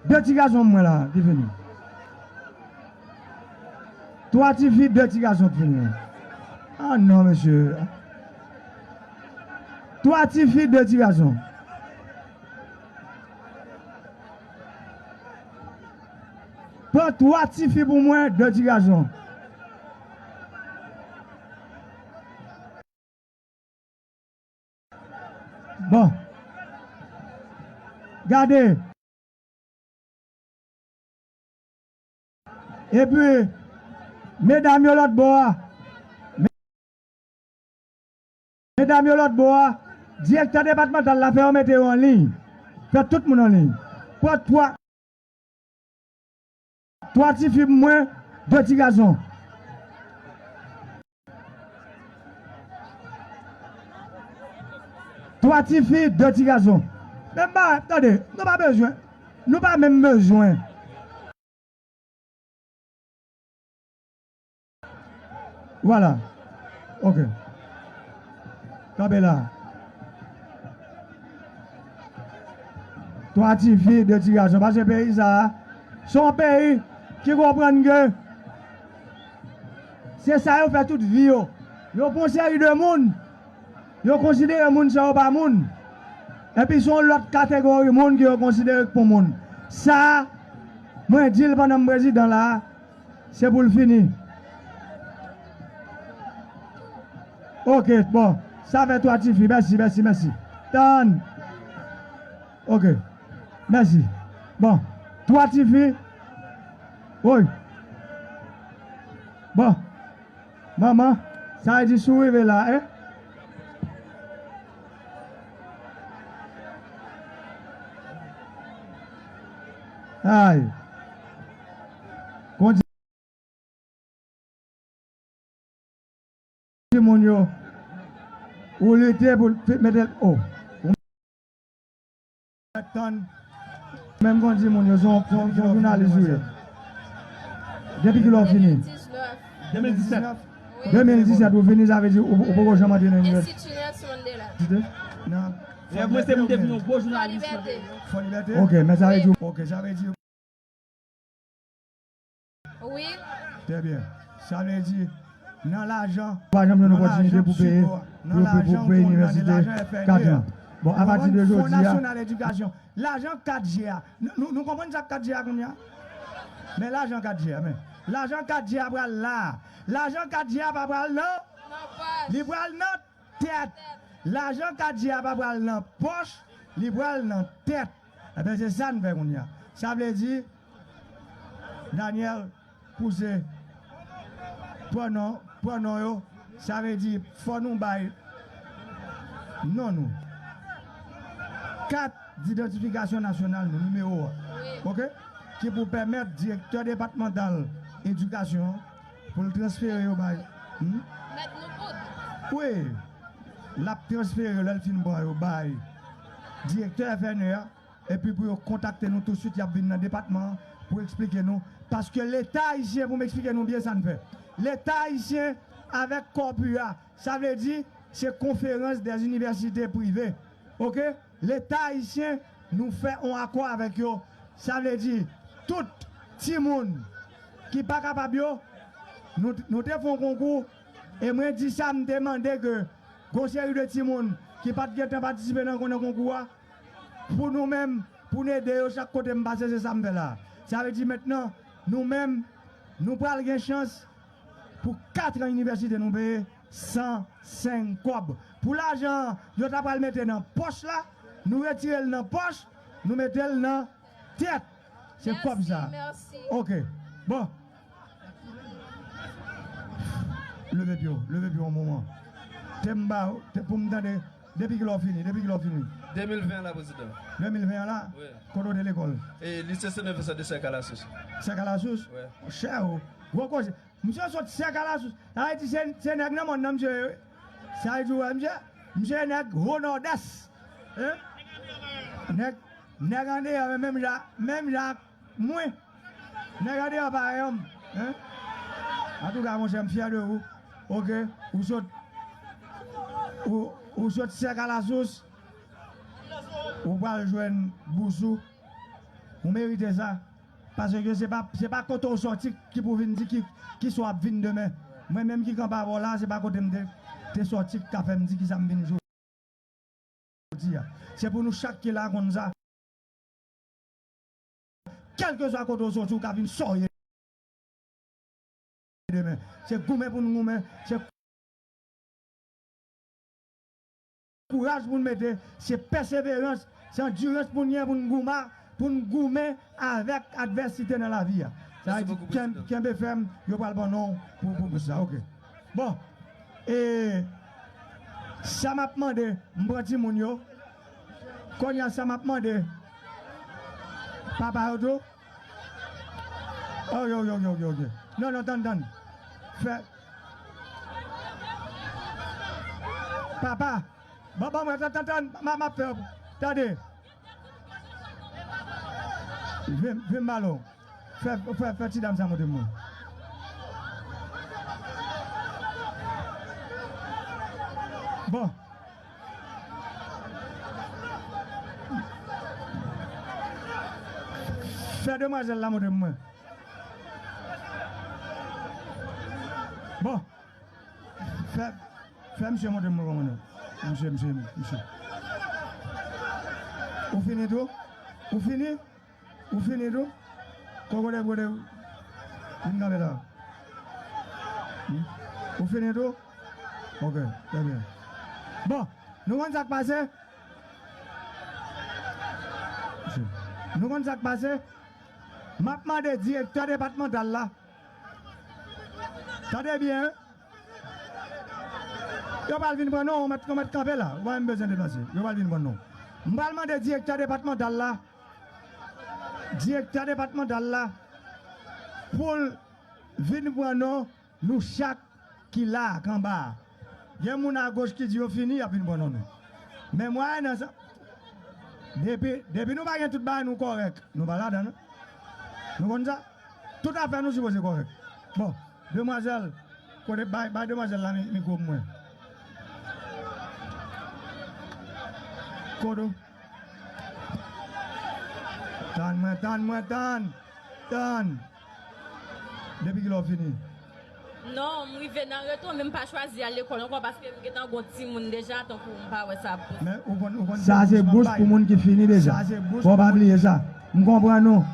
de ti gason mwen la, ki fini. Twa tifi, de ti gason ki fini. Ah non, mesye. Twa tifi, de ti gason. Pran twa tifi pou mwen, de ti gason. Bon. Gade. Epi, medam yo lòt bò a. Medam yo lòt bò a. Direktè depatmantal la fè yo mete yo an liy. Fè tout moun an liy. Pran twa. Twa tifi pou mwen, de ti gason. Twa tifi, de ti gason. Menm bagay, tande, nou pa bezwen. Nou pa menm bezwen. Vwala. Ok. Kanpe la. Twa tifi, de ti gason. Paske peyi sa a, se yon peyi ki konprann ke se sa yo fè tout vi yo. Yo pran yon seri de moun, yo konsidere moun sa yo pa moun. Epi se yon lòt kategori moun ke yo konsidere k pou moun. Sa a, mwen di l pandan m prezidan la a, se pou l fini. Ok, bon. Sa fè twa tifi. Mèsi, mèsi, mèsi. Tann. Ok. Mèsi. Bon. Twa tifi. Woy. Bon. Manman, sa vle di si w rive la, en? Ay. Kondi moun yo, ou lite pou l mete l, o. Ou mèt tann. Menm kondi moun yo, se yon, se yon, se yon jounalis ou ye. Depi kilè w fini? De mil disèt. De mil disèt ou fini, sa vle di ou, ou poko janm antre nan inivèsite? Enstiti Nelson Mandela. Nan Fò Libète oubyen? Fò Libète. Ok, men sa vle di, ok, sa vle di Wi. Trè byen. Sa vle di, nan lajan, pa janm jwenn opòtinite pou peye, pou, pou, pou peye inivèsite kat an. Bon, apati de jodi a, Fon Nasyonal Edikasyon. Lajan kat G a. Nou, nou, nou konprann sa k kat G a kounye a? Men lajan kat G a, men. Lajan kat G a pral la. Lajan kat G a pa pral nan. Li pral nan tèt. Lajan kat G a pa pral nan pòch, li pral nan tèt. Ebyen, se sa n fè kounye a. Sa vle di, Daniel, pouse, pran non, pran non yo, sa vle di, fò nou bay non nou. Kat didantifikasyon nasyonal nou, nimewo a. Wi. Ok? Ki pou pèmèt direktè depatmantal edikasyon an pou l transfere yo bay. Hmm? Mèt nou bout. Wi. L ap transfere yo lè l fin pran yo bay direktè F N E a. Epi pou yo kontakte nou tousuit, y ap vin nan depatman an pou eksplike nou. Paske Leta ayisyen, pou m eksplike nou byen sa n fè. Leta ayisyen avèk CORPUA, sa vle di se Conférence des Universités Privées. Ok? Leta ayisyen, nou fè yon akò avèk yo. Sa vle di, tout timoun ki pa kapab yo, nou, nou te fè yon konkou, e mwen di sa, m te mande ke gon seri de timoun ki pa t gentan patisipe nan, nan konkou a, pou nou menm, pou n ede yo chak kote m pase, se sa m fè la. Sa vle di mentnan, nou menm, nou pral gen chans pou kat an inivèsite nou peye san senk kòb. Pou lajan an, yo ta pral mete nan pòch la, nou retire l nan pòch, nou mete l nan tèt. Se kòb sa. Mèsi, mèsi. Ok. Bon. Leve pye w, leve pye w yon moman. Te m ba w, te, pou m tande, depi kilè w fini, depi kilè w fini? De mil ven la, prezidan. De mil ven an la? Wi. Kote w te lekòl? E, Lycée Saint Vincent de Cercle à la Source. Cercle à la Source? Wi. Chè o. Gwo koze. Misye sot Cercle à la Source. Sa vle di se, se nèg nan mòn nan misye ye, wi. Sa vle di, w wè misye? Misye nèg Ho Nòdès. Hein? Nèg, nèg andeyò, men menm jan, menm jan ak mwen. Nèg andeyò parèy an m. Hein? Antouka, monchè, m fyè de ou. Ok? Ou sot, ou, ou sot Cercle à la Source. Ou pral jwenn bous ou. Ou merite sa. Paske se pa, se pa kote w sòti ki pou vin di ki, ki sa w ap vin demen. Mwen menm ki kanpe avè w la, se pa kote m te, te sòti ki ka fè m di ki sa m vin jodi a. Se pou nou chak ki la konn sa. Kèlkeswa kote w sòti, ou ka vin sa w ye demen. Se goumen pou n goumen, se kouraj pou n mete, se pèseverans, se andirans pou n gen pou n goumen, pou n goumen avèk advèsite nan lavi a. Sa vle di, kenb-, kenbe fèm, yo pral ban non pou, pou, pou sa. Ok. Bon. E sa m ap mande, m pran timoun yo. Kounye a sa m ap mande, papa yo tou. Oh, yo, yo, yo, yo, yo. Non, non, tann, tann. Fè. Papa. Bon, bon, mwen, tann, tann, tann. M a, m ap fè. Tande. Vin, vin, balo. Fè, fè, fè ti dam sa montre mwen. Bon. Fè demwazèl la montre m mwen. Bon. Fè, fè misye montre m mwen kòman nou. Misye, misye, misye. Ou fini tou? Ou fini? Ou fini tou? Kòkòte bwede. Vin kanpe la. Hmm? Ou fini tou? Ok, trè byen. Bon, nou konn sa k pase? Nou konn sa k pase? M ap mande direktè depatmantal la. Tande byen, wi. Yo pral vin pran nou, ou mèt, ou mèt kanpe la. Ou pa menm bezwen deplase. Yo pral vin pran nou. M pral mande direktè depatmantal la. Direktè depatmantal la. Pou l vin pran nou. Nou chak ki la ak anba a. Gen moun agoch ki di yo fini, y ap vin pran non nou. Men mwayen nan sa, depi, depi nou pa gen tout bagay nou kòrèk, nou pa ladan, non. Nou konn sa? Tout afè nou sipoze kòrèk. Bon, demwazèl, kote, bay, bay demwazèl la mi-, mikwo pou mwen. Kote w? Tann mwen, tann mwen, tann. Tann. Depi kilè w fini? Non, m rive nan reto, men m pa chwazi al lekòl ankò paske m gentan gon timoun deja, tankou m pa wè sa ap posib. Men ou konn, ou konn Sa se bous pou moun ki fini deja. Sa se bous Fò pa bliye sa. M konprann ou.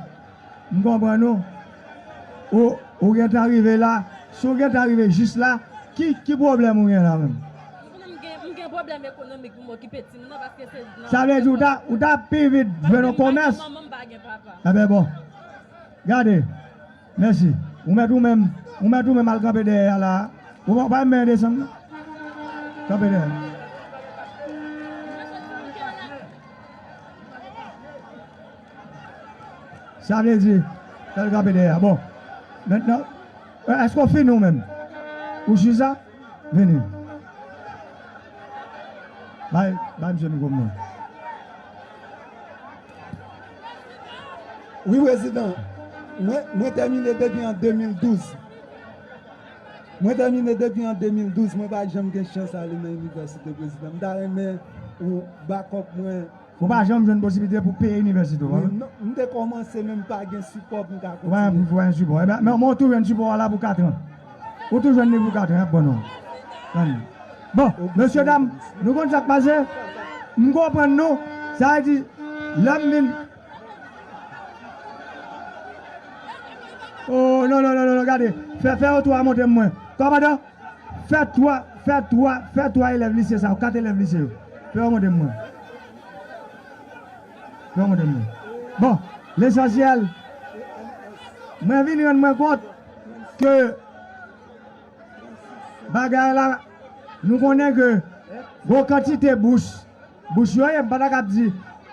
M konprann ou. Ou, ou gentan rive la. Si w gentan rive jis la, ki, ki pwoblèm ou gen la menm? M konnen m gen, m gen pwoblèm ekonomik pou m okipe timoun nan paske se nan Sa vle di ou ta, ou ta pi vit jwenn yon komès. Manman m pa gen papa. Enben bon. Gade. Mèsi. Ou mèt ou menm, ou mèt ou menm al kanpe dèyè a la. Ou pa, pa menm desann non. Kanpe dèyè. Sa vle di, fè l kanpe dèyè a. Bon. Mentnan, èske w fini ou menm? Ou si sa? Vini. Bay, bay misye mikwo m non. Wi, prezidan. Mwen, mwen tèmine depi an de mil douz. Mwen tèmine depi an de mil douz. Mwen pa janm gen chans ale nan inivèsite, prezidan. M ta renmen ou bakòp mwen. Ou pa janm jwenn posiblite pou peye inivèsite w, pa vre? Non, m te kòmanse, men m pa gen sipò pou m ka kontinye. Ou pa gen, ou pa gen sipò. Enben, men, men ou toujou jwenn sipò a la pou katran. Ou toujou jwenn li pou katran, y ap ban nou. Tann. Bon, mesye dam, nou konn sa k pase? M konprann nou. Sa vle di, lè m vin. Oh, non, non, non, non, non, gade. Fè, fè oto a montre m mwen. Kòmandan, fè twa, fè twa, fè twa elèv lise sa yo, kat elèv lise yo. Fè yo montre m mwen. Fè yo montre m mwen. Bon, lesansyèl, mwen vin rann mwen kont ke bagay la, nou konnen ke gwo kantite bous, bous yo ye, m pa ta kab di,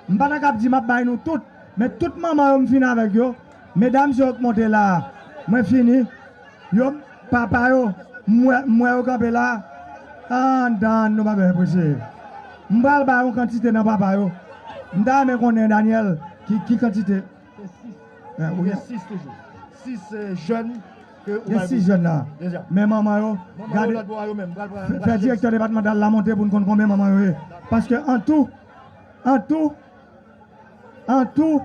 m pa ta kab di m ap bay nou tout, men tout manman yo m fin avèk yo, medam sa yo k monte la a, mwen fini, yo, papa yo, m wè, m wè yo kanpe la a, anndan nou pa bezwen prese. M pral bay yon kantite nan papa yo, m ta renmen konnen, Daniel, ki, ki kantite. Se sis. Gen sis toujou. Sis, eh, jèn ke ou bay bouk. Gen sis jèn la. Deja. Men manman yo, gade, fè, fè direktè depatmantal la monte pou n konn konbyen manman yo ye. Paske an tou, an tou, an tou,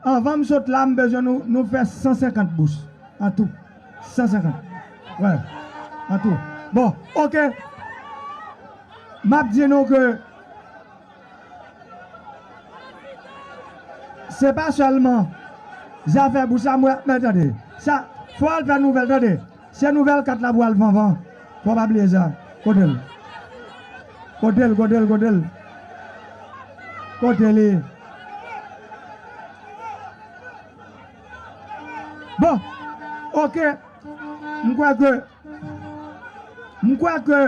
anvan m sot la, m bezwen nou, nou fè san senkant bous. An tou. San senkant. Wè. An tou. Bon, oke. M ap di nou ke Se pa sèlman zafè bous la, mwen, men tande. Sa, fò al fè nouvèl, tande. Se nouvèl kat la pou al vanvan. Fò pa bliye sa. Kote l? Kote l, kote l, kote l? Kote li? Bon, oke. M kwè ke, m kwè ke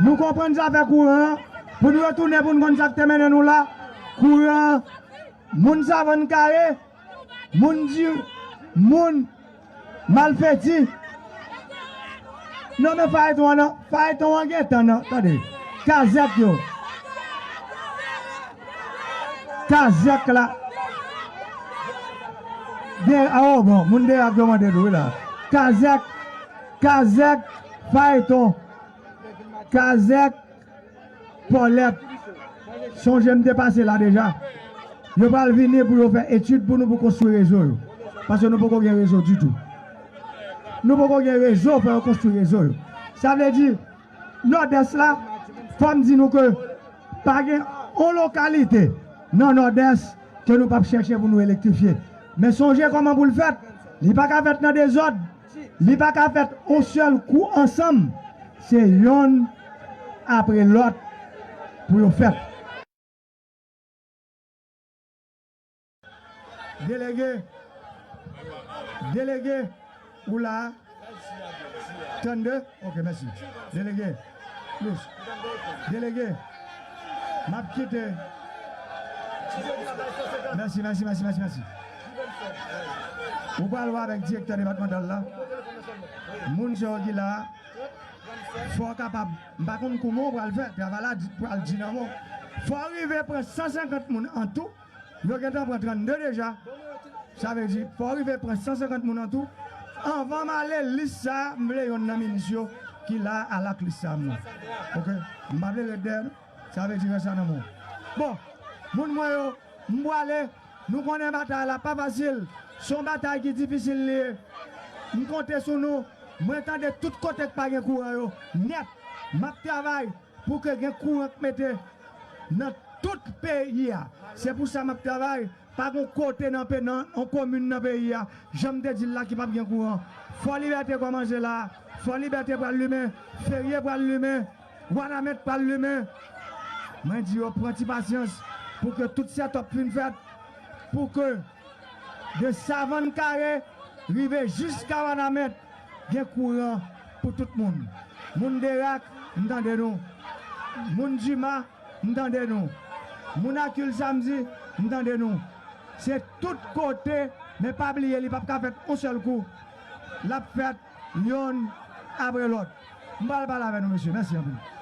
nou konprann zafè kouran an, pou nou retounen pou n konn sa k te mennen nou la. Kouran an, moun Savann Kare, moun di, moun Malfeti. Non, men fayeton an, non, fayeton an gentan, non, tande. Kazèk yo. Kazèk la. Gen, a, o, bon, moun de ak yo mande tou, wi, la. Kazèk, kazèk, fayeton. Kazèk, pòlèt. Sonje m te pase la deja. Yo pral vini pou yo fè etid pou nou, pou konstwi rezo yo. Paske nou poko gen rezo ditou. Nou poko gen rezo pou yo konstwi rezo yo. Sa vle di, Nòdès la, fò m di nou ke pa gen yon lokalite nan Nòdès ke nou p ap chèche pou nou elektrifye. Men sonje kòman pou l fèt. Li pa ka fèt nan dezòd. Li pa ka fèt yon sèl kou ansanm. Se yonn apre lòt pou yo fèt. Delege, delege, ou la? Trannde? Ok, mèsi. Delege, plis. Delege, m ap kite. Mèsi, mèsi, mèsi, mèsi, mèsi. Ou pral wè avèk direktè depatmantal la. Moun sa yo ki la, fò w kapab, m pa konn kouman w pral fè, travay la di, pral di nan men w. Fò w rive pran san senkant moun an tou, yo gentan pran trannde deja. Sa vle di, fò w rive pran san senkant moun an tou. Anvan m ale, lis sa a, m vle yonn nan minis yo ki la a l ak lis sa a, mwen. Ok? M pa vle ret dèyè, non. Sa vle di, res sa nan men w. Bon, moun mwen yo, m prale, nou konnen batay la pa fasil. Se yon batay ki difisil li ye. M konte sou nou. Mwen tande tout kote k pa gen kouran yo nèt. M ap travay pou ke gen kouran k mete nan tout peyi a. Se pou sa m ap travay. Pa gon kote nan pe-, nan yon komin nan peyi a, jan m te di l la, ki p ap gen kouran. Fò Libète kòmanse la. Fò Libète pral limen. Ferye pral limen. Wanament pral limen. Mwen di yo pran ti pasyans pou ke tout sètòp fin fèt, pou ke de Savann Kare rive jiska Wanament gen kouran pou tout moun. Moun Derak, m tande nou. Moun Dima, m tande nou. Moun Akil Samdi, m tande nou. Se tout kote, men pa bliye, li p ap ka fèt yon sèl kou. L ap fèt yonn apre lòt. M pral pale avè nou, mesye. Mèsi anpil.